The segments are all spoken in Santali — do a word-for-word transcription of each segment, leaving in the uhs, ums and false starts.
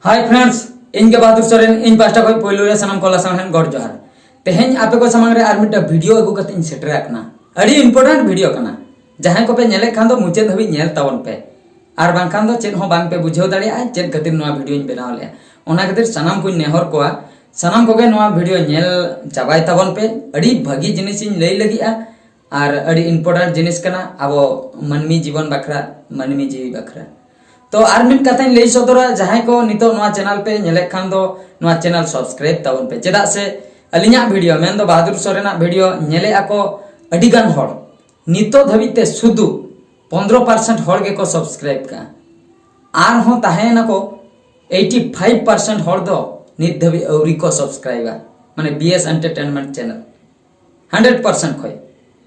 Hi friends, ᱤᱧ ᱜᱮ ᱵᱟᱦᱟᱫᱩᱨ ᱥᱚᱨᱮᱱ, ᱤᱧ ᱯᱟᱦᱴᱟ ᱠᱷᱚᱱ ᱯᱳᱭᱞᱳ ᱨᱮ ᱥᱟᱱᱟᱢ ᱠᱚ ᱞᱟᱥᱟᱲᱦᱮᱫ ᱜᱚᱰ ᱡᱚᱦᱟᱨ᱾ ᱛᱮᱦᱮᱧ ᱟᱯᱮ ᱠᱚ ᱥᱟᱢᱟᱝ ᱨᱮ ᱟᱨ ᱢᱤᱫᱴᱟᱝ ᱵᱷᱤᱰᱤᱭᱳ ᱟᱹᱜᱩ ᱠᱟᱛᱮ ᱤᱧ ᱥᱮᱴᱮᱨ ᱟᱠᱟᱱᱟ᱾ ᱟᱹᱰᱤ ᱤᱢᱯᱚᱨᱴᱮᱱᱴ ᱵᱷᱤᱰᱤᱭᱳ ᱠᱟᱱᱟ᱾ ᱡᱟᱦᱟᱸᱭ ᱠᱚᱯᱮ ᱧᱮᱞᱮᱫ ᱠᱷᱟᱱ ᱫᱚ ᱢᱩᱪᱟᱹᱫ ᱫᱷᱟᱹᱵᱤᱡ ᱧᱮᱞ ᱛᱟᱵᱚᱱ ᱯᱮ, ᱟᱨ ᱵᱟᱝᱠᱷᱟᱱ ᱫᱚ ᱪᱮᱫ ᱦᱚᱸ ᱵᱟᱝ ᱯᱮ ᱵᱩᱡᱷᱟᱹᱣ ᱫᱟᱲᱮᱭᱟᱜᱼᱟ ᱪᱮᱫ ᱠᱷᱟᱹᱛᱤᱨ ᱱᱚᱣᱟ ᱵᱷᱤᱰᱤᱭᱳᱧ ᱵᱮᱱᱟᱣ ᱞᱮᱫᱼᱟ᱾ ᱚᱱᱟ ᱠᱷᱟᱹᱛᱤᱨ ᱥᱟᱱᱟᱢ ᱠᱚᱧ ᱱᱮᱦᱚᱨ ᱠᱚᱣᱟ, ᱥᱟᱱᱟᱢ ᱠᱚᱜᱮ ᱱᱚᱣᱟ ᱵᱷᱤᱰᱤᱭᱳ ᱧᱮᱞ ᱪᱟᱵᱟᱭ ᱛᱟᱵᱚᱱ ᱯᱮ᱾ ᱟᱹᱰᱤ ᱵᱷᱟᱹᱜᱤ ᱡᱤᱱᱤᱥᱤᱧ ᱞᱟᱹᱭ ᱞᱟᱹᱜᱤᱫᱼᱟ, ᱟᱨ ᱟᱹᱰᱤ ᱤᱢᱯᱚᱨᱴᱮᱱᱴ ᱡᱤᱱᱤᱥ ᱠᱟᱱᱟ ᱟᱵᱚ ᱢᱟᱹᱱᱢᱤ ᱡᱤᱵᱚᱱ ᱵᱟᱠᱷᱨᱟ, ᱢᱟᱹᱱᱢᱤ ᱡᱤᱣᱤ ᱵᱟᱠᱷᱨᱟ᱾ ᱛᱚ ᱟᱨ ᱢᱤᱫ ᱠᱟᱛᱷᱟᱧ ᱞᱟᱹᱭ ᱥᱚᱫᱚᱨᱟ, ᱡᱟᱦᱟᱸᱭ ᱠᱚ ᱱᱤᱛᱚᱜ ᱱᱚᱣᱟ ᱪᱮᱱᱮᱞ ᱯᱮ ᱧᱮᱞᱮᱫ ᱠᱷᱟᱱ ᱫᱚ ᱱᱚᱣᱟ ᱪᱮᱱᱮᱞ ᱥᱟᱵᱥᱠᱨᱟᱭᱤᱵ ᱛᱟᱵᱚᱱ ᱯᱮ, ᱪᱮᱫᱟᱜ ᱥᱮ ᱟᱹᱞᱤᱧᱟᱜ ᱵᱷᱤᱰᱤᱭᱳ ᱢᱮᱱᱫᱚ ᱵᱟᱦᱟᱫᱩᱨ ᱥᱚᱨᱮᱱᱟᱜ ᱵᱷᱤᱰᱤᱭᱳ ᱧᱮᱞᱮᱫ ᱟᱠᱚ ᱟᱹᱰᱤ ᱜᱟᱱ ᱦᱚᱲ᱾ ᱱᱤᱛᱚᱜ ᱫᱷᱟᱹᱵᱤᱡ ᱛᱮ ᱥᱩᱫᱷᱩ ᱯᱚᱱᱫᱽᱨᱚ ᱯᱟᱨᱥᱮᱱᱴ ᱦᱚᱲ ᱜᱮᱠᱚ ᱥᱟᱵᱥᱠᱨᱟᱭᱤᱵ ᱠᱟᱜᱼᱟ᱾ ᱟᱨᱦᱚᱸ ᱛᱟᱦᱮᱸᱭᱮᱱᱟᱠᱚ ᱮᱭᱤᱴᱤ ᱯᱷᱟᱭᱤᱵᱷ ᱯᱟᱨᱥᱮᱱᱴ ᱦᱚᱲ ᱫᱚ ᱱᱤᱛ ᱫᱷᱟᱹᱵᱤᱡ ᱟᱹᱣᱨᱤ ᱠᱚ ᱥᱟᱵᱥᱠᱨᱟᱭᱤᱵᱟ, ᱢᱟᱱᱮ B S entertainment channel. Hundred percent ᱠᱷᱚᱱ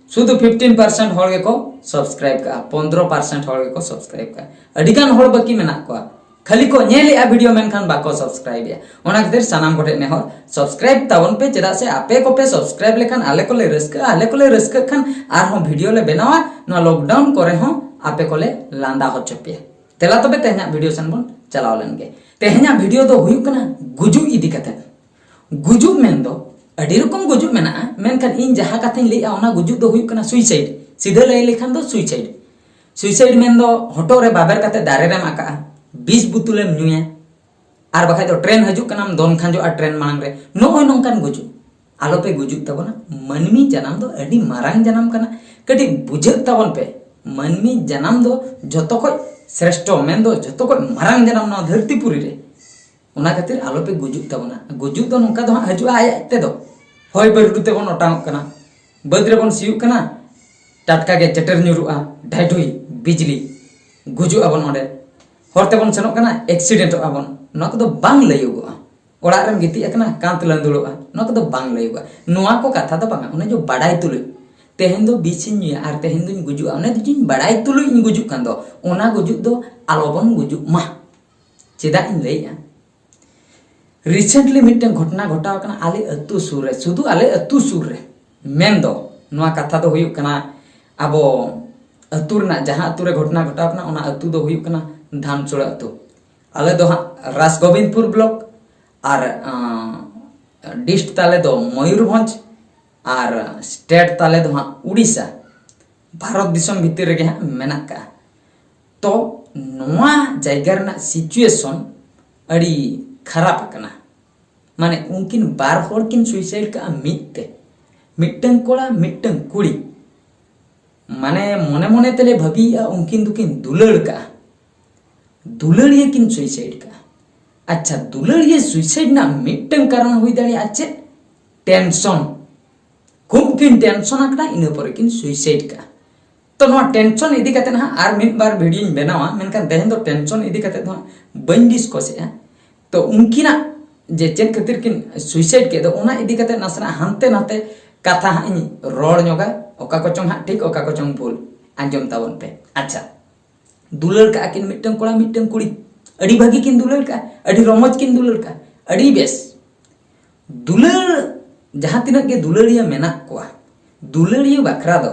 ᱥᱩᱫᱷᱩ ᱯᱷᱤᱯᱴᱤᱱ ᱯᱟᱨᱥᱮᱱᱴ ᱦᱚᱲ ᱜᱮᱠᱚ ᱥᱟᱵᱥᱠᱨᱟᱭᱤᱵ ᱠᱟᱜᱼᱟ, ᱯᱚᱱᱫᱽᱨᱚ ᱯᱟᱨᱥᱮᱱᱴ ᱦᱚᱲ ᱜᱮᱠᱚ ᱥᱟᱵᱥᱠᱨᱟᱭᱤᱵ ᱠᱟᱜᱼᱟ᱾ ᱟᱹᱰᱤ ᱜᱟᱱ ᱦᱚᱲ ᱵᱟᱹᱠᱤ ᱢᱮᱱᱟᱜ ᱠᱚᱣᱟ, ᱠᱷᱟᱹᱞᱤ ᱠᱚ ᱧᱮᱞᱮᱜᱼᱟ ᱵᱷᱤᱰᱤᱭᱳ, ᱢᱮᱱᱠᱷᱟᱱ ᱵᱟᱠᱚ ᱥᱟᱵᱥᱠᱨᱟᱭᱤᱵᱮᱜᱼᱟ᱾ ᱚᱱᱟ ᱠᱷᱟᱹᱛᱤᱨ ᱥᱟᱱᱟᱢ ᱠᱚᱴᱷᱮᱱ ᱱᱮᱦᱚᱨ, ᱥᱟᱵᱥᱠᱨᱟᱭᱤᱵ ᱛᱟᱵᱚᱱ ᱯᱮ, ᱪᱮᱫᱟᱜ ᱥᱮ ᱟᱯᱮ ᱠᱚᱯᱮ ᱥᱟᱵᱥᱠᱨᱟᱭᱤᱵ ᱞᱮᱠᱷᱟᱱ ᱟᱞᱮ ᱠᱚᱞᱮ ᱨᱟᱹᱥᱠᱟᱹᱜᱼᱟ, ᱟᱞᱮ ᱠᱚᱞᱮ ᱨᱟᱹᱥᱠᱟᱹᱜ ᱠᱷᱟᱱ ᱟᱨᱦᱚᱸ ᱵᱷᱤᱰᱤᱭᱳ ᱞᱮ ᱵᱮᱱᱟᱣᱟ᱾ ᱱᱚᱣᱟ ᱞᱚᱠᱰᱟᱣᱩᱱ ᱠᱚᱨᱮ ᱦᱚᱸ ᱟᱯᱮ ᱠᱚᱞᱮ ᱞᱟᱸᱫᱟ ᱦᱚᱪᱚ ᱯᱮᱭᱟ᱾ ᱛᱮᱞᱟ ᱛᱚᱵᱮ ᱛᱮᱦᱮᱧᱟᱜ ᱵᱷᱤᱰᱤᱭᱳ ᱥᱮᱱ ᱵᱚᱱ ᱪᱟᱞᱟᱣ ᱞᱮᱱ ᱜᱮ᱾ ᱛᱮᱦᱮᱧᱟᱜ ᱵᱷᱤᱰᱤᱭᱳ ᱫᱚ ᱦᱩᱭᱩᱜ ᱠᱟᱱᱟ ᱜᱩᱡᱩᱜ ᱤᱫᱤ ᱠᱟᱛᱮ᱾ ᱜᱩᱡᱩᱜ ᱢᱮᱱᱫᱚ ᱟᱹᱰᱤ ᱨᱚᱠᱚᱢ ᱜᱩᱡᱩᱜ ᱢᱮᱱᱟᱜᱼᱟ, ᱢᱮᱱᱠᱷᱟᱱ ᱤᱧ ᱡᱟᱦᱟᱸ ᱠᱟᱛᱷᱟᱧ ᱞᱟᱹᱭᱮᱜᱼᱟ, ᱚᱱᱟ ᱜᱩᱡᱩᱜ ᱫᱚ ᱦᱩᱭᱩᱜ ᱠᱟᱱᱟ ᱥᱩᱭᱥᱟᱭᱤᱰ᱾ ᱥᱤᱫᱷᱟᱹ ᱞᱟᱹᱭ ᱞᱮᱠᱷᱟᱱ ᱫᱚ ᱥᱩᱭᱥᱟᱭᱤᱰ᱾ ᱥᱩᱭᱥᱟᱭᱤᱰ ᱢᱮᱱᱫᱚ ᱦᱚᱴᱚᱜ ᱨᱮ ᱵᱟᱵᱮᱨ ᱠᱟᱛᱮ ᱫᱟᱨᱮ ᱨᱮᱢ ᱟᱠᱟᱜᱼᱟ, ᱵᱤᱥ ᱵᱩᱛᱩᱞᱮᱢ ᱧᱩᱭᱟ, ᱟᱨ ᱵᱟᱠᱷᱟᱡ ᱫᱚ ᱴᱨᱮᱱ ᱦᱤᱡᱩᱜ ᱠᱟᱱᱟᱢ ᱫᱚᱱ ᱠᱷᱟᱸᱡᱚᱜᱼᱟ ᱴᱨᱮᱱ ᱢᱟᱲᱟᱝ ᱨᱮ᱾ ᱱᱚᱜᱼᱚᱭ ᱱᱚᱝᱠᱟᱱ ᱜᱩᱡᱩᱜ᱾ ᱟᱞᱚᱯᱮ ᱜᱩᱡᱩᱜ ᱛᱟᱵᱚᱱᱟ᱾ ᱢᱟᱹᱱᱢᱤ ᱡᱟᱱᱟᱢ ᱫᱚ ᱟᱹᱰᱤ ᱢᱟᱨᱟᱝ ᱡᱟᱱᱟᱢ ᱠᱟᱱᱟ᱾ ᱠᱟᱹᱴᱤᱡ ᱵᱩᱡᱷᱟᱹᱜ ᱛᱟᱵᱚᱱ ᱯᱮ, ᱢᱟᱹᱱᱢᱤ ᱡᱟᱱᱟᱢ ᱫᱚ ᱡᱷᱚᱛᱚ ᱠᱷᱚᱡ ᱥᱨᱮᱥᱴᱷᱚ, ᱢᱮᱱᱫᱚ ᱡᱷᱚᱛᱚ ᱠᱷᱚᱡ ᱢᱟᱨᱟᱝ ᱡᱟᱱᱟᱢ ᱱᱚᱣᱟ ᱫᱷᱟᱹᱨᱛᱤ ᱯᱩᱨᱤ ᱨᱮ᱾ ᱚᱱᱟ ᱠᱷᱟᱹᱛᱤᱨ ᱟᱞᱚᱯᱮ ᱜᱩᱡᱩᱜ ᱛᱟᱵᱚᱱᱟ᱾ ᱜᱩᱡᱩᱜ ᱫᱚ ᱱᱚᱝᱠᱟ ᱫᱚ ᱦᱟᱸᱜ ᱦᱤᱡᱩᱜᱼᱟ ᱟᱡ ᱟᱡ ᱛᱮᱫᱚ᱾ ᱦᱚᱭ ᱵᱟᱹᱨᱰᱩ ᱛᱮᱵᱚᱱ ᱚᱴᱟᱝᱚᱜ ᱠᱟᱱᱟ, ᱵᱟᱹᱫᱽ ᱨᱮᱵᱚᱱ ᱥᱤᱭᱳᱜ ᱠᱟᱱᱟ, ᱴᱟᱴᱠᱟ ᱜᱮ ᱪᱮᱴᱮᱨ ᱧᱩᱨᱩᱜᱼᱟ, ᱰᱷᱟᱭᱰᱷᱩᱭ ᱵᱤᱡᱽᱞᱤ, ᱜᱩᱡᱩᱜ ᱟᱵᱚᱱ ᱚᱸᱰᱮ᱾ ᱦᱚᱨ ᱛᱮᱵᱚᱱ ᱥᱮᱱᱚᱜ ᱠᱟᱱᱟ, ᱮᱠᱥᱤᱰᱮᱱᱴᱚᱜ ᱟᱵᱚᱱ᱾ ᱱᱚᱣᱟ ᱠᱚᱫᱚ ᱵᱟᱝ ᱞᱟᱹᱭᱚᱜᱚᱜᱼᱟ᱾ ᱚᱲᱟᱜ ᱨᱮᱢ ᱜᱤᱛᱤᱡ ᱟᱠᱟᱱᱟ, ᱠᱟᱸᱛ ᱞᱟᱸᱫᱩᱲᱚᱜᱼᱟ, ᱱᱚᱣᱟ ᱠᱚᱫᱚ ᱵᱟᱝ ᱞᱟᱹᱭᱚᱜᱚᱜᱼᱟ᱾ ᱱᱚᱣᱟ ᱠᱚ ᱠᱟᱛᱷᱟ ᱫᱚ ᱵᱟᱝᱟ, ᱚᱱᱮ ᱡᱮ ᱵᱟᱰᱟᱭ ᱛᱩᱞᱩᱡ, ᱛᱮᱦᱮᱧ ᱫᱚ ᱵᱤᱥ ᱤᱧ ᱧᱩᱭᱟ ᱟᱨ ᱛᱮᱦᱮᱧ ᱫᱚᱧ ᱜᱩᱡᱩᱜᱼᱟ, ᱚᱱᱮ ᱡᱮᱧ ᱵᱟᱰᱟᱭ ᱛᱩᱞᱩᱡ ᱤᱧ ᱜᱩᱡᱩᱜ ᱠᱟᱱ ᱫᱚ, ᱚᱱᱟ ᱜᱩᱡᱩᱜ ᱫᱚ ᱟᱞᱚᱵᱚᱱ ᱜᱩᱡᱩᱜ ᱢᱟ᱾ ᱪᱮᱫᱟᱜ ᱤᱧ ᱞᱟᱹᱭᱮᱜᱼᱟ? ᱨᱤᱥᱮᱱᱴᱞᱤ ᱢᱤᱫᱴᱮᱱ ᱜᱷᱚᱴᱚᱱᱟ ᱜᱷᱚᱴᱟᱣ ᱟᱠᱟᱱᱟ ᱟᱞᱮ ᱟᱹᱛᱩ ᱥᱩᱨ ᱨᱮ, ᱥᱩᱫᱷᱩ ᱟᱞᱮ ᱟᱹᱛᱩ ᱥᱩᱨ ᱨᱮ᱾ ᱢᱮᱱᱫᱚ ᱱᱚᱣᱟ ᱠᱟᱛᱷᱟ ᱫᱚ ᱦᱩᱭᱩᱜ ᱠᱟᱱᱟ, ᱟᱵᱚ ᱟᱹᱛᱩ ᱨᱮᱱᱟᱜ ᱡᱟᱦᱟᱸ ᱟᱹᱛᱩ ᱨᱮ ᱜᱷᱚᱴᱚᱱᱟ ᱜᱷᱚᱴᱟᱣ ᱟᱠᱟᱱᱟ, ᱚᱱᱟ ᱟᱹᱛᱩ ᱫᱚ ᱦᱩᱭᱩᱜ ᱠᱟᱱᱟ ᱫᱷᱟᱱᱪᱚᱲᱟ ᱟᱹᱛᱩ᱾ ᱟᱞᱮ ᱫᱚ ᱦᱟᱸᱜ ᱨᱟᱥᱜᱳᱵᱤᱱᱫᱽᱯᱩᱨ ᱵᱞᱚᱠ, ᱟᱨ ᱰᱤᱥᱴ ᱛᱟᱞᱮ ᱫᱚ ᱢᱚᱭᱩᱨᱵᱷᱚᱸᱡᱽ, ᱟᱨ ᱥᱴᱮᱴ ᱛᱟᱞᱮ ᱫᱚ ᱦᱟᱸᱜ ᱩᱰᱤᱥᱟ, ᱵᱷᱟᱨᱚᱛ ᱫᱤᱥᱚᱢ ᱵᱷᱤᱛᱤᱨ ᱨᱮᱜᱮ ᱦᱟᱸᱜ ᱢᱮᱱᱟᱜ ᱠᱟᱜᱼᱟ᱾ ᱛᱚ ᱱᱚᱣᱟ ᱡᱟᱭᱜᱟ ᱨᱮᱱᱟᱜ ᱥᱤᱪᱩᱭᱮᱥᱚᱱ ᱟᱹᱰᱤ ᱠᱷᱟᱨᱟᱯ ᱟᱠᱟᱱᱟ᱾ ᱢᱟᱱᱮ ᱩᱱᱠᱤᱱ ᱵᱟᱨ ᱦᱚᱲ ᱠᱤᱱ ᱥᱩᱭᱥᱟᱭᱤᱰ ᱠᱟᱜᱼᱟ ᱢᱤᱫ ᱛᱮ, ᱢᱤᱫᱴᱟᱝ ᱠᱚᱲᱟ ᱢᱤᱫᱴᱟᱝ ᱠᱩᱲᱤ᱾ ᱢᱟᱱᱮ ᱢᱚᱱᱮ ᱢᱚᱱᱮ ᱛᱮᱞᱮ ᱵᱷᱟᱹᱵᱤᱭᱮᱜᱼᱟ ᱩᱱᱠᱤᱱ ᱫᱚᱠᱤᱱ ᱫᱩᱞᱟᱹᱲ ᱠᱟᱜᱼᱟ, ᱫᱩᱞᱟᱹᱲᱤᱭᱟᱹ ᱠᱤᱱ ᱥᱩᱭᱥᱟᱭᱤᱰ ᱠᱟᱜᱼᱟ᱾ ᱟᱪᱪᱷᱟ, ᱫᱩᱞᱟᱹᱲᱤᱭᱟᱹ ᱥᱩᱭᱥᱟᱭᱤᱰ ᱨᱮᱱᱟᱜ ᱢᱤᱫᱴᱟᱝ ᱠᱟᱨᱚᱱ ᱦᱩᱭ ᱫᱟᱲᱮᱭᱟᱜᱼᱟ ᱪᱮᱫ? ᱴᱮᱱᱥᱚᱱ᱾ ᱠᱷᱩᱵ ᱠᱤᱱ ᱴᱮᱱᱥᱚᱱ ᱟᱠᱟᱱᱟ, ᱤᱱᱟᱹ ᱯᱚᱨᱮ ᱠᱤᱱ ᱥᱩᱭᱥᱟᱭᱤᱰ ᱠᱟᱜᱼᱟ᱾ ᱛᱚ ᱱᱚᱣᱟ ᱴᱮᱱᱥᱚᱱ ᱤᱫᱤ ᱠᱟᱛᱮ ᱦᱟᱸᱜ ᱟᱨ ᱢᱤᱫ ᱵᱟᱨ ᱵᱷᱤᱰᱤᱭᱳᱧ ᱵᱮᱱᱟᱣᱟ, ᱢᱮᱱᱠᱷᱟᱱ ᱛᱮᱦᱮᱧ ᱫᱚ ᱴᱮᱱᱥᱚᱱ ᱤᱫᱤ ᱠᱟᱛᱮ ᱫᱚ ᱦᱟᱸᱜ ᱵᱟᱹᱧ ᱰᱤᱥᱠᱚᱥᱮᱜᱼᱟ᱾ ᱛᱚ ᱩᱱᱠᱤᱱᱟᱜ ᱡᱮ ᱪᱮᱫ ᱠᱷᱟᱹᱛᱤᱨ ᱠᱤᱱ ᱥᱩᱭᱥᱟᱭᱤᱰ ᱠᱮᱫ ᱫᱚ, ᱚᱱᱟ ᱤᱫᱤ ᱠᱟᱛᱮ ᱱᱟᱥᱮᱱᱟᱜ ᱦᱟᱱᱛᱮ ᱱᱟᱛᱮ ᱠᱟᱛᱷᱟ ᱦᱟᱸᱜ ᱤᱧ ᱨᱚᱲ ᱧᱚᱜᱟ, ᱚᱠᱟ ᱠᱚᱪᱚᱝ ᱦᱟᱸᱜ ᱴᱷᱤᱠ, ᱚᱠᱟ ᱠᱚᱪᱚᱝ ᱵᱷᱩᱞ, ᱟᱸᱡᱚᱢ ᱛᱟᱵᱚᱱ ᱯᱮ᱾ ᱟᱪᱪᱷᱟ, ᱫᱩᱞᱟᱹᱲ ᱠᱟᱜᱼᱟ ᱠᱤᱱ ᱢᱤᱫᱴᱟᱝ ᱠᱚᱲᱟ ᱢᱤᱫᱴᱟᱝ ᱠᱩᱲᱤ, ᱟᱹᱰᱤ ᱵᱷᱟᱹᱜᱤ ᱠᱤᱱ ᱫᱩᱞᱟᱹᱲ ᱠᱟᱜᱼᱟ, ᱟᱹᱰᱤ ᱨᱚᱢᱚᱡᱽ ᱠᱤᱱ ᱫᱩᱞᱟᱹᱲ ᱠᱟᱜᱼᱟ, ᱟᱹᱰᱤ ᱵᱮᱥ᱾ ᱫᱩᱞᱟᱹᱲ, ᱡᱟᱦᱟᱸ ᱛᱤᱱᱟᱹᱜ ᱜᱮ ᱫᱩᱞᱟᱹᱲᱤᱭᱟᱹ ᱢᱮᱱᱟᱜ ᱠᱚᱣᱟ, ᱫᱩᱞᱟᱹᱲᱤᱭᱟᱹ ᱵᱟᱠᱷᱨᱟ ᱫᱚ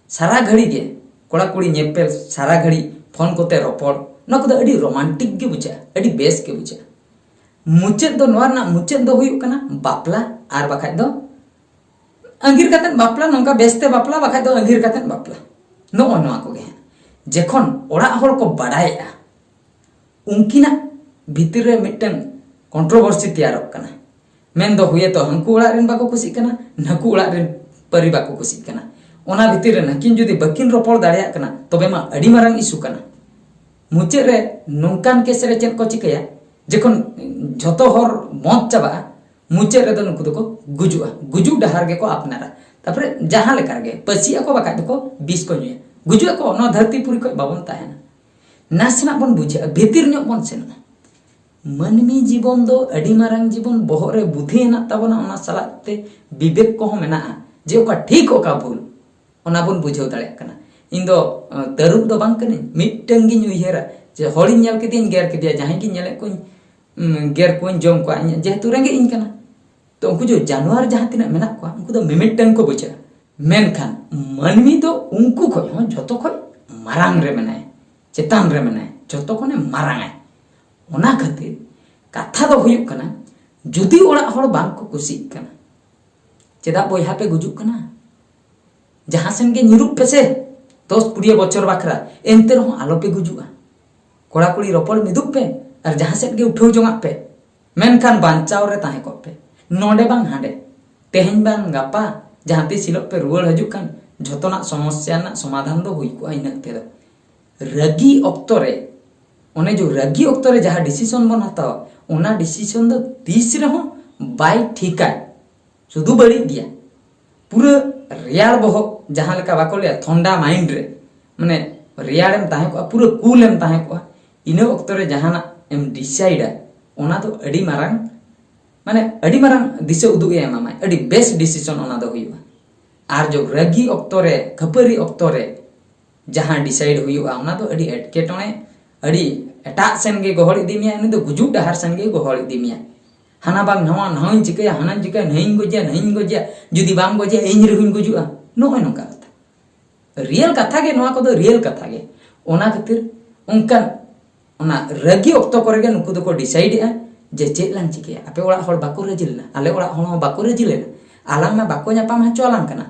ᱥᱟᱨᱟ ᱜᱷᱟᱹᱲᱤ ᱜᱮ ᱠᱚᱲᱟ ᱠᱩᱲᱤ ᱧᱮᱯᱮᱞ, ᱥᱟᱨᱟ ᱜᱷᱟᱹᱲᱤ ᱯᱷᱳᱱ ᱠᱚᱛᱮ ᱨᱚᱯᱚᱲ, ᱱᱚᱣᱟ ᱠᱚᱫᱚ ᱟᱹᱰᱤ ᱨᱳᱢᱟᱱᱴᱤᱠ ᱜᱮ ᱵᱩᱡᱷᱟᱹᱜᱼᱟ, ᱟᱹᱰᱤ ᱵᱮᱥ ᱜᱮ ᱵᱩᱡᱷᱟᱹᱜᱼᱟ᱾ ᱢᱩᱪᱟᱹᱫ ᱫᱚ, ᱱᱚᱣᱟ ᱨᱮᱱᱟᱜ ᱢᱩᱪᱟᱹᱫ ᱫᱚ ᱦᱩᱭᱩᱜ ᱠᱟᱱᱟ ᱵᱟᱯᱞᱟ, ᱟᱨ ᱵᱟᱠᱷᱟᱡ ᱫᱚ ᱟᱸᱜᱤᱨ ᱠᱟᱛᱮᱫ ᱵᱟᱯᱞᱟ, ᱱᱚᱝᱠᱟ ᱵᱮᱥᱛᱮ ᱵᱟᱯᱞᱟ, ᱵᱟᱠᱷᱟᱡ ᱫᱚ ᱟᱸᱜᱤᱨ ᱠᱟᱛᱮᱫ ᱵᱟᱯᱞᱟ᱾ ᱱᱚᱜᱼᱚ ᱱᱚᱣᱟ ᱠᱚᱜᱮ ᱦᱟᱸᱜ᱾ ᱡᱮᱠᱷᱚᱱ ᱚᱲᱟᱜ ᱦᱚᱲ ᱠᱚ ᱵᱟᱰᱟᱭᱮᱜᱼᱟ, ᱩᱱᱠᱤᱱᱟᱜ ᱵᱷᱤᱛᱤᱨ ᱨᱮ ᱢᱤᱫᱴᱟᱝ ᱠᱚᱱᱴᱨᱳᱵᱷᱟᱨᱥᱤ ᱛᱮᱭᱟᱨᱚᱜ ᱠᱟᱱᱟ᱾ ᱢᱮᱱᱫᱚ ᱦᱩᱭᱮᱛᱚ ᱦᱟᱹᱱᱠᱩ ᱚᱲᱟᱜ ᱨᱮᱱ ᱵᱟᱠᱚ ᱠᱩᱥᱤᱜ ᱠᱟᱱᱟ, ᱱᱟᱹᱠᱩ ᱚᱲᱟᱜ ᱨᱮᱱ ᱯᱟᱹᱨᱤ ᱵᱟᱠᱚ ᱠᱩᱥᱤᱜ ᱠᱟᱱᱟ᱾ ᱚᱱᱟ ᱵᱷᱤᱛᱤᱨ ᱨᱮ ᱱᱟᱹᱠᱤᱱ ᱡᱩᱫᱤ ᱵᱟᱹᱠᱤᱱ ᱨᱚᱯᱚᱲ ᱫᱟᱲᱮᱭᱟᱜ ᱠᱟᱱᱟ, ᱛᱚᱵᱮ ᱢᱟ ᱟᱹᱰᱤ ᱢᱟᱨᱟᱝ ᱤᱥᱩ ᱠᱟᱱᱟ᱾ ᱢᱩᱪᱟᱹᱫ ᱨᱮ ᱱᱚᱝᱠᱟᱱ ᱠᱮᱥ ᱨᱮ ᱪᱮᱫ ᱠᱚ ᱪᱤᱠᱟᱹᱭᱟ? ᱡᱚᱠᱷᱚᱱ ᱡᱷᱚᱛᱚ ᱦᱚᱲ ᱢᱚᱛ ᱪᱟᱵᱟᱜᱼᱟ, ᱢᱩᱪᱟᱹᱫ ᱨᱮᱫᱚ ᱱᱩᱠᱩ ᱫᱚᱠᱚ ᱜᱩᱡᱩᱜᱼᱟ, ᱜᱩᱡᱩᱜ ᱰᱟᱦᱟᱨ ᱜᱮᱠᱚ ᱟᱯᱱᱟᱨᱟ᱾ ᱛᱟᱨᱯᱚᱨᱮ ᱡᱟᱦᱟᱸ ᱞᱮᱠᱟ ᱨᱮᱜᱮ ᱯᱟᱹᱥᱤᱜ ᱟᱠᱚ, ᱵᱟᱠᱷᱟᱡ ᱫᱚᱠᱚ ᱵᱤᱥ ᱠᱚ ᱧᱩᱭᱟ, ᱜᱩᱡᱩᱜ ᱟᱠᱚ, ᱱᱚᱣᱟ ᱫᱷᱟᱹᱨᱛᱤ ᱯᱩᱨᱤ ᱠᱷᱚᱡ ᱵᱟᱵᱚᱱ ᱛᱟᱦᱮᱱᱟ᱾ ᱱᱟᱥᱮᱱᱟᱜ ᱵᱚᱱ ᱵᱩᱡᱷᱟᱹᱜᱼᱟ, ᱵᱷᱤᱛᱤᱨ ᱧᱚᱜ ᱵᱚᱱ ᱥᱮᱱᱚᱜᱼᱟ᱾ ᱢᱟᱹᱱᱢᱤ ᱡᱤᱵᱚᱱ ᱫᱚ ᱟᱹᱰᱤ ᱢᱟᱨᱟᱝ ᱡᱤᱵᱚᱱ, ᱵᱚᱦᱚᱜ ᱨᱮ ᱵᱩᱫᱷᱤ ᱦᱮᱱᱟᱜ ᱛᱟᱵᱚᱱᱟ, ᱚᱱᱟ ᱥᱟᱞᱟᱜ ᱛᱮ ᱵᱤᱵᱮᱠ ᱠᱚᱦᱚᱸ ᱢᱮᱱᱟᱜᱼᱟ, ᱡᱮ ᱚᱠᱟ ᱴᱷᱤᱠ ᱚᱠᱟ ᱵᱷᱩᱞ, ᱚᱱᱟ ᱵᱚᱱ ᱵᱩᱡᱷᱟᱹᱣ ᱫᱟᱲᱮᱭᱟᱜ ᱠᱟᱱᱟ᱾ ᱤᱧ ᱫᱚ ᱟᱸ, ᱛᱟᱹᱨᱩᱵ ᱫᱚ ᱵᱟᱝ ᱠᱟᱹᱱᱟᱹᱧ, ᱢᱤᱫᱴᱟᱝ ᱜᱤᱧ ᱩᱭᱦᱟᱹᱨᱟ ᱡᱮ ᱦᱚᱲᱤᱧ ᱧᱮᱞ ᱠᱮᱫᱮᱭᱟᱹᱧ ᱜᱮᱨ ᱠᱮᱫᱮᱭᱟ, ᱡᱟᱦᱟᱸᱭ ᱜᱤᱧ ᱧᱮᱞᱮᱫ ᱠᱚᱣᱟᱧ ᱩᱸ, ᱜᱮᱨ ᱠᱚᱣᱟᱧ, ᱡᱚᱢ ᱠᱚᱣᱟ, ᱤᱧᱟᱹᱜ ᱡᱮᱦᱮᱛᱩ ᱨᱮᱸᱜᱮᱡ ᱤᱧ ᱠᱟᱱᱟ᱾ ᱛᱚ ᱩᱱᱠᱩ ᱡᱮ ᱡᱟᱱᱣᱟᱨ ᱡᱟᱦᱟᱸ ᱛᱤᱱᱟᱹᱜ ᱢᱮᱱᱟᱜ ᱠᱚᱣᱟ, ᱩᱱᱠᱩ ᱫᱚ ᱢᱤᱢᱤᱫᱴᱟᱝ ᱠᱚ ᱵᱩᱡᱷᱟᱹᱜᱼᱟ, ᱢᱮᱱᱠᱷᱟᱱ ᱢᱟᱹᱱᱢᱤ ᱫᱚ ᱩᱱᱠᱩ ᱠᱷᱚᱡ ᱦᱚᱸ ᱡᱷᱚᱛᱚ ᱠᱷᱚᱡ ᱢᱟᱨᱟᱝ ᱨᱮ ᱢᱮᱱᱟᱭᱟ, ᱪᱮᱛᱟᱱ ᱨᱮ ᱢᱮᱱᱟᱭᱟ, ᱡᱷᱚᱛᱚ ᱠᱷᱚᱱᱮ ᱢᱟᱨᱟᱝᱟᱭ᱾ ᱚᱱᱟ ᱠᱷᱟᱹᱛᱤᱨ ᱠᱟᱛᱷᱟ ᱫᱚ ᱦᱩᱭᱩᱜ ᱠᱟᱱᱟ, ᱡᱩᱫᱤ ᱚᱲᱟᱜ ᱦᱚᱲ ᱵᱟᱝ ᱠᱚ ᱠᱩᱥᱤᱜ ᱠᱟᱱᱟ, ᱪᱮᱫᱟᱜ ᱵᱚᱭᱦᱟ ᱯᱮ ᱜᱩᱡᱩᱜ ᱠᱟᱱᱟ? ᱡᱟᱦᱟᱸ ᱥᱮᱱ ᱜᱮ ᱧᱤᱨᱩᱜ ᱯᱮᱥᱮ, ᱫᱚᱥ ᱠᱩᱲᱤ ᱵᱚᱪᱷᱚᱨ ᱵᱟᱠᱷᱨᱟ, ᱮᱱᱛᱮ ᱨᱮᱦᱚᱸ ᱟᱞᱚ ᱯᱮ ᱜᱩᱡᱩᱜᱼᱟ᱾ ᱠᱚᱲᱟ ᱠᱩᱲᱤ ᱨᱚᱯᱚᱲ ᱢᱤᱫᱩᱜ ᱯᱮ ᱟᱨ ᱡᱟᱦᱟᱸ ᱥᱮᱫ ᱜᱮ ᱩᱴᱷᱟᱹᱣ ᱡᱚᱝᱟᱜ ᱯᱮ, ᱢᱮᱱᱠᱷᱟᱱ ᱵᱟᱧᱪᱟᱣ ᱨᱮ ᱛᱟᱦᱮᱸ ᱠᱚᱜ ᱯᱮ᱾ ᱱᱚᱰᱮ ᱵᱟᱝ ᱦᱟᱸᱰᱮ, ᱛᱮᱦᱮᱧ ᱵᱟᱝ ᱜᱟᱯᱟ, ᱡᱟᱦᱟᱸ ᱛᱤᱥ ᱦᱤᱞᱳᱜ ᱯᱮ ᱨᱩᱣᱟᱹᱲ ᱦᱤᱡᱩᱜ ᱠᱟᱱ, ᱡᱷᱚᱛᱚᱱᱟᱜ ᱥᱚᱢᱚᱥᱥᱟ ᱨᱮᱱᱟᱜ ᱥᱚᱢᱟᱫᱷᱟᱱ ᱫᱚ ᱦᱩᱭ ᱠᱚᱜᱼᱟ ᱤᱱᱟᱹᱜ ᱛᱮᱫᱚ᱾ ᱨᱟᱹᱜᱤ ᱚᱠᱛᱚ ᱨᱮ, ᱚᱱᱮ ᱡᱮ ᱨᱟᱹᱜᱤ ᱚᱠᱛᱚ ᱨᱮ ᱡᱟᱦᱟᱸ ᱰᱤᱥᱤᱥᱚᱱ ᱵᱚᱱ ᱦᱟᱛᱟᱣᱟ, ᱚᱱᱟ ᱰᱤᱥᱤᱥᱚᱱ ᱫᱚ ᱛᱤᱥ ᱨᱮᱦᱚᱸ ᱵᱟᱭ ᱴᱷᱤᱠᱟᱭ, ᱥᱩᱫᱷᱩ ᱵᱟᱹᱲᱤᱡ ᱜᱮᱭᱟ᱾ ᱯᱩᱨᱟᱹ ᱨᱮᱭᱟᱲ ᱵᱚᱦᱚᱜ, ᱡᱟᱦᱟᱸ ᱞᱮᱠᱟ ᱵᱟᱠᱚ ᱞᱟᱹᱭᱟ ᱛᱷᱚᱱᱰᱟ ᱢᱟᱭᱤᱱᱰ ᱨᱮ, ᱢᱟᱱᱮ ᱨᱮᱭᱟᱲᱮᱢ ᱛᱟᱦᱮᱸ ᱠᱚᱜᱼᱟ, ᱯᱩᱨᱟᱹ ᱠᱩᱞᱮᱢ ᱛᱟᱦᱮᱸ ᱠᱚᱜᱼᱟ, ᱤᱱᱟᱹ ᱚᱠᱛᱚ ᱨᱮ ᱡᱟᱦᱟᱱᱟᱜ ᱮᱢ ᱰᱤᱥᱟᱭᱤᱰᱟ, ᱚᱱᱟ ᱫᱚ ᱟᱹᱰᱤ ᱢᱟᱨᱟᱝ, ᱢᱟᱱᱮ ᱟᱹᱰᱤ ᱢᱟᱨᱟᱝ ᱫᱤᱥᱟᱹ ᱩᱫᱩᱜ ᱮ ᱮᱢᱟᱢᱟᱭ, ᱟᱹᱰᱤ ᱵᱮᱥ ᱰᱤᱥᱤᱥᱚᱱ ᱚᱱᱟ ᱫᱚ ᱦᱩᱭᱩᱜᱼᱟ᱾ ᱟᱨ ᱡᱚ ᱨᱟᱹᱜᱤ ᱚᱠᱛᱚ ᱨᱮ, ᱠᱷᱟᱹᱯᱟᱹᱨᱤ ᱚᱠᱛᱚ ᱨᱮ ᱡᱟᱦᱟᱸ ᱰᱤᱥᱟᱭᱤᱰ ᱦᱩᱭᱩᱜᱼᱟ, ᱚᱱᱟ ᱫᱚ ᱟᱹᱰᱤ ᱮᱴᱠᱮᱴᱚᱬᱮ, ᱟᱹᱰᱤ ᱮᱴᱟᱜ ᱥᱮᱱ ᱜᱮ ᱜᱚᱦᱚᱲ ᱤᱫᱤ ᱢᱮᱭᱟ, ᱩᱱᱤ ᱫᱚ ᱜᱩᱡᱩᱜ ᱰᱟᱦᱟᱨ ᱥᱮᱱ ᱜᱮ ᱜᱚᱦᱚᱲ ᱤᱫᱤ ᱢᱮᱭᱟ᱾ ᱦᱟᱱᱟ ᱵᱟᱝ ᱱᱟᱣᱟ, ᱱᱟᱣᱟᱧ ᱪᱤᱠᱟᱹᱭᱟ, ᱦᱟᱱᱟᱧ ᱪᱤᱠᱟᱹᱭᱟ, ᱱᱟᱹᱭᱤᱧ ᱜᱚᱡᱮᱭᱟ, ᱱᱟᱹᱭᱤᱧ ᱜᱚᱡᱮᱭᱟ, ᱡᱩᱫᱤ ᱵᱟᱢ ᱜᱚᱡᱮᱭᱟ ᱤᱧ ᱨᱮᱦᱚᱸᱧ ᱜᱩᱡᱩᱜᱼᱟ, ᱱᱚᱜᱼᱚᱭ ᱱᱚᱝᱠᱟ ᱠᱟᱛᱷᱟ᱾ ᱨᱤᱭᱮᱞ ᱠᱟᱛᱷᱟ ᱜᱮ, ᱱᱚᱣᱟ ᱠᱚᱫᱚ ᱨᱤᱭᱮᱞ ᱠᱟᱛᱷᱟ ᱜᱮ᱾ ᱚᱱᱟ ᱠᱷᱟᱹᱛᱤᱨ ᱚᱱᱠᱟᱱ, ᱚᱱᱟ ᱨᱟᱹᱜᱤ ᱚᱠᱛᱚ ᱠᱚᱨᱮ ᱜᱮ ᱱᱩᱠᱩ ᱫᱚᱠᱚ ᱰᱤᱥᱟᱭᱤᱰᱮᱜᱼᱟ ᱡᱮ ᱪᱮᱫ ᱞᱟᱝ ᱪᱤᱠᱟᱹᱭᱟ, ᱟᱯᱮ ᱚᱲᱟᱜ ᱦᱚᱲ ᱵᱟᱠᱚ ᱨᱟᱹᱡᱤ ᱞᱮᱱᱟ, ᱟᱞᱮ ᱚᱲᱟᱜ ᱦᱚᱲ ᱦᱚᱸ ᱵᱟᱠᱚ ᱨᱟᱹᱡᱤ ᱞᱮᱱᱟ, ᱟᱞᱟᱝ ᱢᱟ ᱵᱟᱠᱚ ᱧᱟᱯᱟᱢ ᱦᱚᱪᱚ ᱟᱞᱟᱝ ᱠᱟᱱᱟ,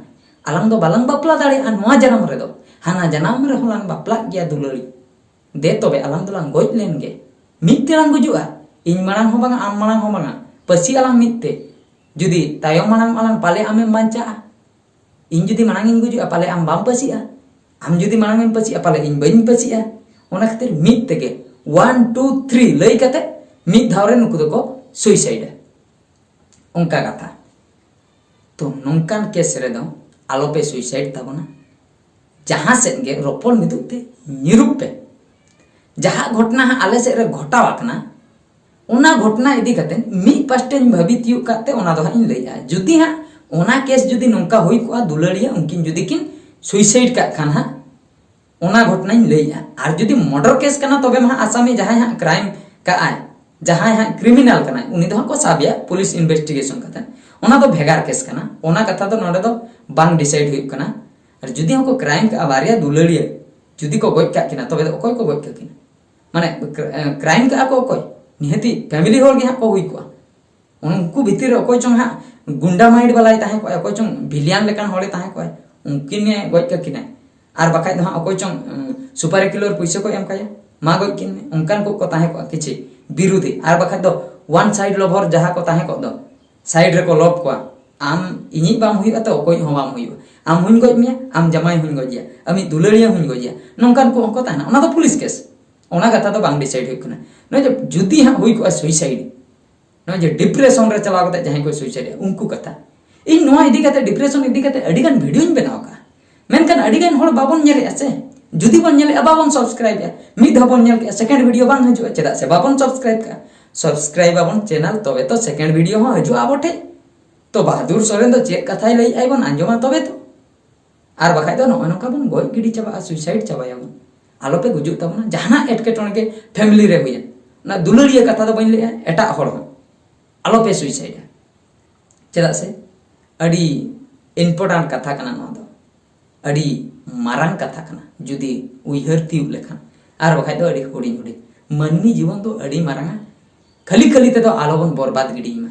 ᱟᱞᱟᱝ ᱫᱚ ᱵᱟᱞᱟᱝ ᱵᱟᱯᱞᱟ ᱫᱟᱲᱮᱭᱟᱜᱼᱟ ᱱᱚᱣᱟ ᱡᱟᱱᱟᱢ ᱨᱮᱫᱚ, ᱦᱟᱱᱟ ᱡᱟᱱᱟᱢ ᱨᱮᱦᱚᱸ ᱞᱟᱝ ᱵᱟᱯᱞᱟᱜ ᱜᱮᱭᱟ ᱫᱩᱞᱟᱹᱲᱤ, ᱫᱮ ᱛᱚᱵᱮ ᱟᱞᱟᱝ ᱫᱚᱞᱟᱝ ᱜᱚᱡ ᱞᱮᱱ ᱜᱮ, ᱢᱤᱫ ᱛᱮᱞᱟᱝ ᱜᱩᱡᱩᱜᱼᱟ, ᱤᱧ ᱢᱟᱲᱟᱝ ᱦᱚᱸ ᱵᱟᱝᱟ, ᱟᱢ ᱢᱟᱲᱟᱝ ᱦᱚᱸ ᱵᱟᱝᱟ, ᱯᱟᱹᱥᱤ ᱟᱞᱟᱝ ᱢᱤᱫ ᱛᱮ, ᱡᱩᱫᱤ ᱛᱟᱭᱚᱢ ᱢᱟᱲᱟᱝ ᱟᱞᱟᱝ ᱯᱟᱞᱮ ᱟᱢᱮᱢ ᱵᱟᱧᱪᱟᱜᱼᱟ, ᱤᱧ ᱡᱩᱫᱤ ᱢᱟᱲᱟᱝ ᱤᱧ ᱜᱩᱡᱩᱜᱼᱟ ᱯᱟᱞᱮ ᱟᱢ ᱵᱟᱢ ᱯᱟᱹᱥᱤᱜᱼᱟ, ᱟᱢ ᱡᱩᱫᱤ ᱢᱟᱲᱟᱝ ᱮᱢ ᱯᱟᱹᱥᱤᱜᱼᱟ ᱯᱟᱞᱮ ᱤᱧ ᱵᱟᱹᱧ ᱯᱟᱹᱥᱤᱜᱼᱟ᱾ ᱚᱱᱟ ᱠᱷᱟᱹᱛᱤᱨ ᱢᱤᱫ ᱛᱮᱜᱮ ᱚᱣᱟᱱ ᱴᱩ ᱛᱷᱨᱤ ᱞᱟᱹᱭ ᱠᱟᱛᱮ ᱢᱤᱫ ᱫᱷᱟᱣ ᱨᱮ ᱱᱩᱠᱩ ᱫᱚᱠᱚ ᱥᱩᱭᱥᱟᱭᱤᱰᱟ, ᱚᱱᱠᱟ ᱠᱟᱛᱷᱟ᱾ ᱛᱚ ᱱᱚᱝᱠᱟᱱ ᱠᱮᱥ ᱨᱮᱫᱚ ᱟᱞᱚᱯᱮ ᱥᱩᱭᱥᱟᱭᱤᱰ ᱛᱟᱵᱚᱱᱟ, ᱡᱟᱦᱟᱸ ᱥᱮᱫ ᱜᱮ ᱨᱚᱯᱚᱲ ᱢᱤᱫᱩᱜ ᱛᱮ ᱧᱤᱨᱩᱜ ᱯᱮ᱾ ᱡᱟᱦᱟᱸ ᱜᱷᱚᱴᱱᱟ ᱦᱟᱸᱜ ᱟᱞᱮ ᱥᱮᱫ ᱨᱮ ᱜᱷᱚᱴᱟᱣ ᱟᱠᱟᱱᱟ, ᱚᱱᱟ ᱜᱷᱚᱴᱱᱟ ᱤᱫᱤ ᱠᱟᱛᱮ ᱢᱤᱫ ᱯᱟᱥᱴᱟᱧ ᱵᱷᱟᱹᱵᱤ ᱛᱤᱭᱳᱜ ᱠᱟᱜ ᱛᱮ ᱚᱱᱟ ᱫᱚ ᱦᱟᱸᱜ ᱤᱧ ᱞᱟᱹᱭᱮᱜᱼᱟ᱾ ᱡᱩᱫᱤ ᱦᱟᱸᱜ ᱚᱱᱟ ᱠᱮᱥ ᱡᱩᱫᱤ ᱱᱚᱝᱠᱟ ᱦᱩᱭ ᱠᱚᱜᱼᱟ, ᱫᱩᱞᱟᱹᱲᱤᱭᱟᱹ ᱩᱱᱠᱤᱱ ᱡᱩᱫᱤ ᱠᱤᱱ ᱥᱩᱭᱥᱟᱭᱤᱰ ᱠᱟᱜ ᱠᱷᱟᱱ ᱦᱟᱸᱜ, ᱚᱱᱟ ᱜᱷᱚᱴᱱᱟᱧ ᱞᱟᱹᱭᱮᱜᱼᱟ᱾ ᱟᱨ ᱡᱩᱫᱤ ᱢᱟᱨᱰᱟᱨ ᱠᱮᱥ ᱠᱟᱱᱟ, ᱛᱚᱵᱮ ᱢᱟ ᱦᱟᱸᱜ ᱟᱥᱟᱢᱤ ᱡᱟᱦᱟᱸᱭ ᱦᱟᱸᱜ ᱠᱨᱟᱭᱤᱢ ᱠᱟᱜᱼᱟᱭ, ᱡᱟᱦᱟᱸᱭ ᱦᱟᱸᱜ ᱠᱨᱤᱢᱤᱱᱟᱞ ᱠᱟᱱᱟᱭ, ᱩᱱᱤ ᱫᱚ ᱦᱟᱸᱜ ᱠᱚ ᱥᱟᱵᱮᱭᱟ ᱯᱩᱞᱤᱥ ᱤᱱᱵᱷᱮᱥᱴᱤᱜᱮᱥᱚᱱ ᱠᱟᱛᱮ, ᱚᱱᱟ ᱫᱚ ᱵᱷᱮᱜᱟᱨ ᱠᱮᱥ ᱠᱟᱱᱟ᱾ ᱚᱱᱟ ᱠᱟᱛᱷᱟ ᱫᱚ ᱱᱚᱰᱮ ᱫᱚ ᱵᱟᱝ ᱰᱤᱥᱟᱭᱤᱰ ᱦᱩᱭᱩᱜ ᱠᱟᱱᱟ᱾ ᱟᱨ ᱡᱩᱫᱤ ᱦᱚᱸᱠᱚ ᱠᱨᱟᱭᱤᱢ ᱠᱟᱜᱼᱟ, ᱵᱟᱨᱭᱟ ᱫᱩᱞᱟᱹᱲᱤᱭᱟᱹ ᱡᱩᱫᱤ ᱠᱚ ᱜᱚᱡ ᱠᱟᱜ ᱠᱤᱱᱟ, ᱛᱚᱵᱮ ᱫᱚ ᱚᱠᱚᱭ ᱠᱚ ᱜᱚᱡ ᱠᱟᱹᱠᱤᱱᱟ? ᱢᱟᱱᱮ ᱠᱨᱟᱭᱤᱢ ᱠᱟᱜᱼᱟ ᱠᱚ ᱚᱠᱚᱭ? ᱱᱤᱦᱟᱹᱛᱤ ᱯᱷᱮᱢᱤᱞᱤ ᱦᱚᱲ ᱜᱮ ᱦᱟᱸᱜ ᱠᱚ ᱦᱩᱭ ᱠᱚᱜᱼᱟ᱾ ᱩᱱᱠᱩ ᱵᱷᱤᱛᱤᱨ ᱨᱮ ᱚᱠᱚᱭ ᱪᱚᱝ ᱦᱟᱸᱜ ᱜᱩᱱᱰᱟ ᱢᱟᱭᱤᱱᱰ ᱵᱟᱞᱟᱭ ᱛᱟᱦᱮᱸ ᱠᱚᱜᱼᱟ, ᱚᱠᱚᱭ ᱪᱚᱝ ᱵᱷᱤᱞᱤᱭᱟᱱ ᱞᱮᱠᱟᱱ ᱦᱚᱲᱮ ᱛᱟᱦᱮᱸ ᱠᱚᱜᱼᱟ, ᱩᱱᱠᱤᱱ ᱮ ᱜᱚᱡ ᱠᱟᱹᱠᱤᱱᱟᱭ᱾ ᱟᱨ ᱵᱟᱠᱷᱟᱡ ᱫᱚ ᱦᱟᱸᱜ ᱚᱠᱚᱭ ᱪᱚᱝ ᱥᱩᱯᱟᱨᱤ ᱠᱤᱞᱟᱨ ᱯᱩᱭᱥᱟᱹ ᱠᱚ ᱮᱢ ᱠᱟᱭᱟ, ᱢᱟ ᱜᱚᱡ ᱠᱤᱱ ᱢᱮ, ᱚᱱᱠᱟᱱ ᱠᱚ ᱠᱚ ᱛᱟᱦᱮᱸ ᱠᱚᱜᱼᱟ ᱠᱤᱪᱷᱤ ᱵᱤᱨᱩᱫᱷᱤ᱾ ᱟᱨ ᱵᱟᱠᱷᱟᱡ ᱫᱚ ᱚᱣᱟᱱ ᱥᱟᱭᱤᱰ ᱞᱚᱵᱷᱚᱨ ᱡᱟᱦᱟᱸ ᱠᱚ ᱛᱟᱦᱮᱸ ᱠᱚᱜ ᱫᱚ, ᱥᱟᱭᱤᱰ ᱨᱮᱠᱚ ᱞᱚᱵᱷ ᱠᱚᱣᱟ, ᱟᱢ ᱤᱧᱤᱡ ᱵᱟᱢ ᱦᱩᱭᱩᱜᱼᱟ ᱛᱚ ᱚᱠᱚᱭᱤᱡ ᱦᱚᱸ ᱵᱟᱢ ᱦᱩᱭᱩᱜᱼᱟ, ᱟᱢ ᱦᱚᱸᱧ ᱜᱚᱡ ᱢᱮᱭᱟ, ᱟᱢ ᱡᱟᱢᱟᱭ ᱦᱚᱸᱧ ᱜᱚᱡᱮᱭᱟ, ᱟᱢᱤᱡ ᱫᱩᱞᱟᱹᱲᱤᱭᱟᱹ ᱦᱚᱸᱧ ᱜᱚᱡᱮᱭᱟ, ᱱᱚᱝᱠᱟᱱ ᱠᱚ ᱦᱚᱸᱠᱚ ᱛᱟᱦᱮᱱᱟ᱾ ᱚᱱᱟ ᱫᱚ ᱯᱩᱞᱤᱥ ᱠᱮᱥ, ᱚᱱᱟ ᱠᱟᱛᱷᱟ ᱫᱚ ᱵᱟᱝ ᱰᱤᱥᱟᱭᱤᱰ ᱦᱩᱭᱩᱜ ᱠᱟᱱᱟ᱾ ᱱᱚᱜᱼᱚᱭ ᱡᱮ ᱡᱩᱫᱤ ᱦᱟᱸᱜ ᱦᱩᱭ ᱠᱚᱜᱼᱟ ᱥᱩᱭᱥᱟᱭᱤᱰ, ᱱᱚᱜᱼᱚᱭ ᱡᱮ ᱰᱤᱯᱨᱮᱥᱚᱱ ᱨᱮ ᱪᱟᱞᱟᱣ ᱠᱟᱛᱮ ᱡᱟᱦᱟᱸᱭ ᱠᱚ ᱥᱩᱭᱥᱟᱭᱤᱰ ᱮᱫᱟ ᱩᱱᱠᱩ ᱠᱟᱛᱷᱟ, ᱤᱧ ᱱᱚᱣᱟ ᱤᱫᱤ ᱠᱟᱛᱮ, ᱰᱤᱯᱨᱮᱥᱚᱱ ᱤᱫᱤ ᱠᱟᱛᱮ ᱟᱹᱰᱤ ᱜᱟᱱ ᱵᱷᱤᱰᱤᱭᱳᱧ ᱵᱮᱱᱟᱣ ᱠᱟᱜᱼᱟ, ᱢᱮᱱᱠᱷᱟᱱ ᱟᱹᱰᱤ ᱜᱟᱱ ᱦᱚᱲ ᱵᱟᱵᱚᱱ ᱧᱮᱞᱮᱫᱼᱟ ᱥᱮ᱾ ᱡᱩᱫᱤ ᱵᱚᱱ ᱧᱮᱞᱮᱫᱼᱟ ᱵᱟᱵᱚᱱ ᱥᱟᱵᱥᱠᱨᱟᱭᱤᱵ ᱮᱫᱼᱟ, ᱢᱤᱫ ᱫᱷᱟᱣ ᱵᱚᱱ ᱧᱮᱞ ᱠᱮᱫᱼᱟ ᱥᱮᱠᱮᱱᱰ ᱵᱷᱤᱰᱤᱭᱳ ᱵᱟᱝ ᱦᱤᱡᱩᱜᱼᱟ, ᱪᱮᱫᱟᱜ ᱥᱮ ᱵᱟᱵᱚᱱ ᱥᱟᱵᱥᱠᱨᱟᱭᱤᱵ ᱠᱟᱜᱼᱟ᱾ ᱥᱟᱵᱥᱠᱨᱟᱭᱤᱵ ᱟᱵᱚᱱ ᱪᱮᱱᱮᱞ, ᱛᱚᱵᱮ ᱛᱚ ᱥᱮᱠᱮᱱᱰ ᱵᱷᱤᱰᱤᱭᱳ ᱦᱚᱸ ᱦᱤᱡᱩᱜᱼᱟ ᱟᱵᱚ ᱴᱷᱮᱡ᱾ ᱛᱚ ᱵᱟᱦᱟᱫᱩᱨ ᱥᱚᱨᱮᱱ ᱫᱚ ᱪᱮᱫ ᱠᱟᱛᱷᱟᱭ ᱞᱟᱹᱭᱮᱫᱼᱟᱭ ᱵᱚᱱ ᱟᱸᱡᱚᱢᱟ ᱛᱚᱵᱮ ᱛᱚ᱾ ᱟᱨ ᱵᱟᱠᱷᱟᱡ ᱫᱚ ᱱᱚᱜᱼᱚᱭ ᱱᱚᱝᱠᱟ ᱵᱚᱱ ᱜᱚᱡ ᱜᱤᱰᱤ ᱪᱟᱵᱟᱜᱼᱟ, ᱥᱩᱭᱥᱟᱭᱤᱰ ᱪᱟᱵᱟᱭᱟᱵᱚᱱ᱾ ᱟᱞᱚᱯᱮ ᱜᱩᱡᱩᱜ ᱛᱟᱵᱚᱱᱟ, ᱡᱟᱦᱟᱱᱟᱜ ᱮᱴᱠᱮᱴᱚᱬᱮ ᱜᱮ ᱯᱷᱮᱢᱤᱞᱤ ᱨᱮ ᱦᱩᱭᱮᱱ, ᱚᱱᱟ ᱫᱩᱞᱟᱹᱲᱤᱭᱟᱹ ᱠᱟᱛᱷᱟ ᱫᱚ ᱵᱟᱹᱧ ᱞᱟᱹᱭᱮᱜᱼᱟ, ᱮᱴᱟᱜ ᱦᱚᱲ ᱦᱚᱸ ᱟᱞᱚᱯᱮ ᱥᱩᱭᱥᱟᱭᱤᱰᱟ᱾ ᱪᱮᱫᱟᱜ ᱥᱮ ᱟᱹᱰᱤ ᱤᱢᱯᱚᱨᱴᱮᱱᱴ ᱠᱟᱛᱷᱟ ᱠᱟᱱᱟ ᱱᱚᱣᱟ ᱫᱚ, ᱟᱹᱰᱤ ᱢᱟᱨᱟᱝ ᱠᱟᱛᱷᱟ ᱠᱟᱱᱟ ᱡᱩᱫᱤ ᱩᱭᱦᱟᱹᱨ ᱛᱤᱭᱳᱜ ᱞᱮᱠᱷᱟᱱ᱾ ᱟᱨ ᱵᱟᱠᱷᱟᱡ ᱫᱚ ᱟᱹᱰᱤ ᱦᱩᱰᱤᱧ ᱦᱩᱰᱤᱧ, ᱢᱟᱹᱱᱢᱤ ᱡᱤᱵᱚᱱ ᱫᱚ ᱟᱹᱰᱤ ᱢᱟᱨᱟᱝᱟ, ᱠᱷᱟᱹᱞᱤ ᱠᱷᱟᱹᱞᱤ ᱛᱮᱫᱚ ᱟᱞᱚᱵᱚᱱ ᱵᱚᱨᱵᱟᱫ ᱜᱤᱰᱤᱭ ᱢᱟ᱾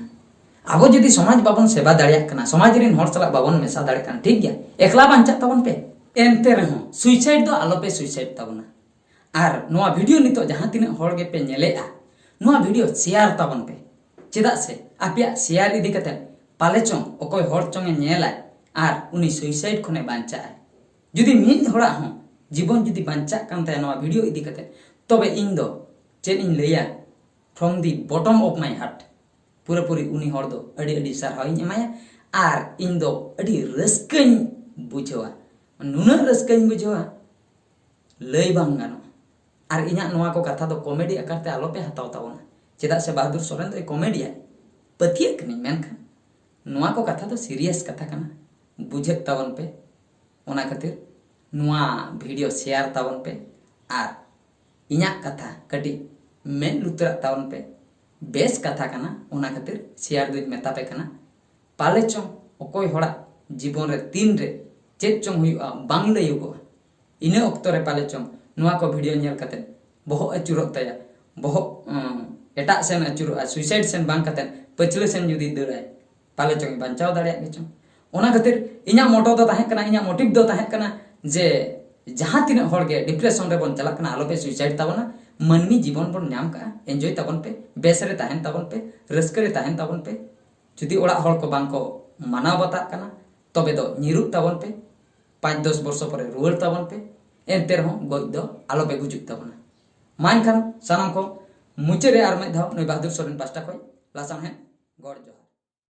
ᱟᱵᱚ ᱡᱩᱫᱤ ᱥᱚᱢᱟᱡᱽ ᱵᱟᱵᱚᱱ ᱥᱮᱵᱟ ᱫᱟᱲᱮᱭᱟᱜ ᱠᱟᱱᱟ, ᱥᱚᱢᱟᱡᱽ ᱨᱮᱱ ᱦᱚᱲ ᱥᱟᱞᱟᱜ ᱵᱟᱵᱚᱱ ᱢᱮᱥᱟ ᱫᱟᱲᱮᱭᱟᱜ ᱠᱟᱱᱟ, ᱴᱷᱤᱠ ᱜᱮᱭᱟ, ᱮᱠᱞᱟ ᱵᱟᱧᱪᱟᱜ ᱛᱟᱵᱚᱱ ᱯᱮ, ᱮᱱᱛᱮ ᱨᱮᱦᱚᱸ ᱥᱩᱭᱥᱟᱭᱤᱰ ᱫᱚ ᱟᱞᱚᱯᱮ ᱥᱩᱭᱥᱟᱭᱤᱰ ᱛᱟᱵᱚᱱᱟ᱾ ᱟᱨ ᱱᱚᱣᱟ ᱵᱷᱤᱰᱤᱭᱳ ᱱᱤᱛᱚᱜ ᱡᱟᱦᱟᱸ ᱛᱤᱱᱟᱹᱜ ᱦᱚᱲ ᱜᱮᱯᱮ ᱧᱮᱞᱮᱜᱼᱟ, ᱱᱚᱣᱟ ᱵᱷᱤᱰᱤᱭᱳ ᱥᱮᱭᱟᱨ ᱛᱟᱵᱚᱱ ᱯᱮ᱾ ᱪᱮᱫᱟᱜ ᱥᱮ ᱟᱯᱮᱭᱟᱜ ᱥᱮᱭᱟᱨ ᱤᱫᱤ ᱠᱟᱛᱮ ᱯᱟᱞᱮ ᱪᱚᱝ ᱚᱠᱚᱭ ᱦᱚᱲ ᱪᱚᱝ ᱮ ᱧᱮᱞᱟᱭ ᱟᱨ ᱩᱱᱤ ᱥᱩᱭᱥᱟᱭᱤᱰ ᱠᱷᱚᱱᱮ ᱵᱟᱧᱪᱟᱜᱼᱟᱭ᱾ ᱡᱩᱫᱤ ᱢᱤᱫ ᱦᱚᱲᱟᱜ ᱦᱚᱸ ᱡᱤᱵᱚᱱ ᱡᱩᱫᱤ ᱵᱟᱧᱪᱟᱜ ᱠᱟᱱ ᱛᱟᱭᱟ ᱱᱚᱣᱟ ᱵᱷᱤᱰᱤᱭᱳ ᱤᱫᱤ ᱠᱟᱛᱮ, ᱛᱚᱵᱮ ᱤᱧ ᱫᱚ ᱪᱮᱫ ᱤᱧ ᱞᱟᱹᱭᱟ, from the bottom of my heart, ᱯᱩᱨᱟᱹᱯᱩᱨᱤ ᱩᱱᱤ ᱦᱚᱲ ᱫᱚ ᱟᱹᱰᱤ ᱟᱹᱰᱤ ᱥᱟᱨᱦᱟᱣ ᱤᱧ ᱮᱢᱟᱭᱟ᱾ ᱟᱨ ᱤᱧ ᱫᱚ ᱟᱹᱰᱤ ᱨᱟᱹᱥᱠᱟᱹᱧ ᱵᱩᱡᱷᱟᱹᱣᱟ, ᱱᱩᱱᱟᱹᱜ ᱨᱟᱹᱥᱠᱟᱹᱧ ᱵᱩᱡᱷᱟᱹᱣᱟ, ᱞᱟᱹᱭ ᱵᱟᱝ ᱜᱟᱱᱚᱜᱼᱟ᱾ ᱟᱨ ᱤᱧᱟᱹᱜ ᱱᱚᱣᱟ ᱠᱚ ᱠᱟᱛᱷᱟ ᱫᱚ ᱠᱚᱢᱮᱰᱤ ᱟᱠᱟᱨ ᱛᱮ ᱟᱞᱚᱯᱮ ᱦᱟᱛᱟᱣ ᱛᱟᱵᱚᱱᱟ, ᱪᱮᱫᱟᱜ ᱥᱮ ᱵᱟᱦᱟᱫᱩᱨ ᱥᱚᱨᱮᱱ ᱫᱚᱭ ᱠᱚᱢᱮᱰᱤᱭᱟᱭ, ᱯᱟᱹᱛᱭᱟᱹᱜ ᱠᱟᱹᱱᱟᱹᱧ, ᱢᱮᱱᱠᱷᱟᱱ ᱱᱚᱣᱟ ᱠᱚ ᱠᱟᱛᱷᱟ ᱫᱚ ᱥᱤᱨᱤᱭᱟᱥ ᱠᱟᱛᱷᱟ ᱠᱟᱱᱟ, ᱵᱩᱡᱷᱟᱹᱜ ᱛᱟᱵᱚᱱ ᱯᱮ᱾ ᱚᱱᱟ ᱠᱷᱟᱹᱛᱤᱨ ᱱᱚᱣᱟ ᱵᱷᱤᱰᱤᱭᱳ ᱥᱮᱭᱟᱨ ᱛᱟᱵᱚᱱ ᱯᱮ ᱟᱨ ᱤᱧᱟᱹᱜ ᱠᱟᱛᱷᱟ ᱠᱟᱹᱴᱤᱡ ᱢᱮᱫ ᱞᱩᱛᱩᱨᱟᱜ ᱛᱟᱵᱚᱱ ᱯᱮ᱾ ᱵᱮᱥ ᱠᱟᱛᱷᱟ ᱠᱟᱱᱟ, ᱚᱱᱟ ᱠᱷᱟᱹᱛᱤᱨ ᱥᱮᱭᱟᱨ ᱫᱩᱧ ᱢᱮᱛᱟ ᱯᱮ ᱠᱟᱱᱟ᱾ ᱯᱟᱞᱮ ᱪᱚᱝ ᱚᱠᱚᱭ ᱦᱚᱲᱟᱜ ᱡᱤᱵᱚᱱ ᱨᱮ ᱛᱤᱱ ᱨᱮ ᱪᱮᱫ ᱪᱚᱝ ᱦᱩᱭᱩᱜᱼᱟ ᱵᱟᱝ ᱞᱟᱹᱭᱚᱜᱚᱜᱼᱟ, ᱤᱱᱟᱹ ᱚᱠᱛᱚ ᱨᱮ ᱯᱟᱞᱮ ᱪᱚᱝ ᱱᱚᱣᱟ ᱠᱚ ᱵᱷᱤᱰᱤᱭᱳ ᱧᱮᱞ ᱠᱟᱛᱮ ᱵᱚᱦᱚᱜ ᱟᱹᱪᱩᱨᱚᱜ ᱛᱟᱭᱟ, ᱵᱚᱦᱚᱜ ᱩᱸ, ᱮᱴᱟᱜ ᱥᱮᱱ ᱟᱹᱪᱩᱨᱚᱜᱼᱟ, ᱥᱩᱭᱥᱟᱭᱤᱰ ᱥᱮᱱ ᱵᱟᱝ ᱠᱟᱛᱮ ᱯᱟᱹᱪᱷᱞᱟᱹ ᱥᱮᱱ ᱡᱩᱫᱤ ᱫᱟᱹᱲᱟᱭ, ᱯᱟᱞᱮ ᱪᱚᱝ ᱵᱟᱧᱪᱟᱣ ᱫᱟᱲᱮᱭᱟᱜ ᱜᱮ ᱪᱚᱝ᱾ ᱚᱱᱟ ᱠᱷᱟᱹᱛᱤᱨ ᱤᱧᱟᱹᱜ ᱢᱚᱴᱚ ᱫᱚ ᱛᱟᱦᱮᱸ ᱠᱟᱱᱟ, ᱤᱧᱟᱹᱜ ᱢᱚᱴᱤᱵᱷ ᱫᱚ ᱛᱟᱦᱮᱸ ᱠᱟᱱᱟ ᱡᱮ ᱡᱟᱦᱟᱸ ᱛᱤᱱᱟᱹᱜ ᱦᱚᱲ ᱜᱮ ᱰᱤᱯᱨᱮᱥᱚᱱ ᱨᱮᱵᱚᱱ ᱪᱟᱞᱟᱜ ᱠᱟᱱᱟ, ᱟᱞᱚᱯᱮ ᱥᱩᱭᱥᱟᱭᱤᱰ ᱛᱟᱵᱚᱱᱟ᱾ ᱢᱟᱹᱱᱢᱤ ᱡᱤᱵᱚᱱ ᱵᱚᱱ ᱧᱟᱢ ᱠᱟᱜᱼᱟ, ᱮᱱᱡᱚᱭ ᱛᱟᱵᱚᱱ ᱯᱮ, ᱵᱮᱥ ᱨᱮ ᱛᱟᱦᱮᱱ ᱛᱟᱵᱚᱱ ᱯᱮ, ᱨᱟᱹᱥᱠᱟᱹ ᱨᱮ ᱛᱟᱦᱮᱱ ᱛᱟᱵᱚᱱ ᱯᱮ᱾ ᱡᱩᱫᱤ ᱚᱲᱟᱜ ᱦᱚᱲ ᱠᱚ ᱵᱟᱝ ᱠᱚ ᱢᱟᱱᱟᱣ ᱵᱟᱛᱟᱜ ᱠᱟᱱᱟ, ᱛᱚᱵᱮ ᱫᱚ ᱧᱤᱨᱩᱜ ᱛᱟᱵᱚᱱ ᱯᱮ, ᱯᱟᱸᱪ ᱫᱚᱥ ᱵᱚᱨᱥᱚ ᱯᱚᱨᱮ ᱨᱩᱣᱟᱹᱲ ᱛᱟᱵᱚᱱ ᱯᱮ᱾ ᱮᱱᱛᱮ ᱨᱮᱦᱚᱸ ᱜᱚᱡ ᱫᱚ ᱟᱞᱚᱯᱮ ᱜᱩᱡᱩᱜ ᱛᱟᱵᱚᱱᱟ᱾ ᱢᱟ ᱮᱱᱠᱷᱟᱱ ᱥᱟᱱᱟᱢ ᱠᱚ ᱢᱩᱪᱟᱹᱫ ᱨᱮ ᱟᱨ ᱢᱤᱫ ᱫᱷᱟᱣ ᱱᱩᱭ ᱵᱟᱦᱟᱫᱩᱨ ᱥᱚᱨᱮᱱ ᱯᱟᱥᱴᱟ ᱠᱷᱚᱱ ᱞᱟᱥᱟᱲᱦᱮᱫ ᱜᱚᱰ ᱡᱚᱦᱟᱨ᱾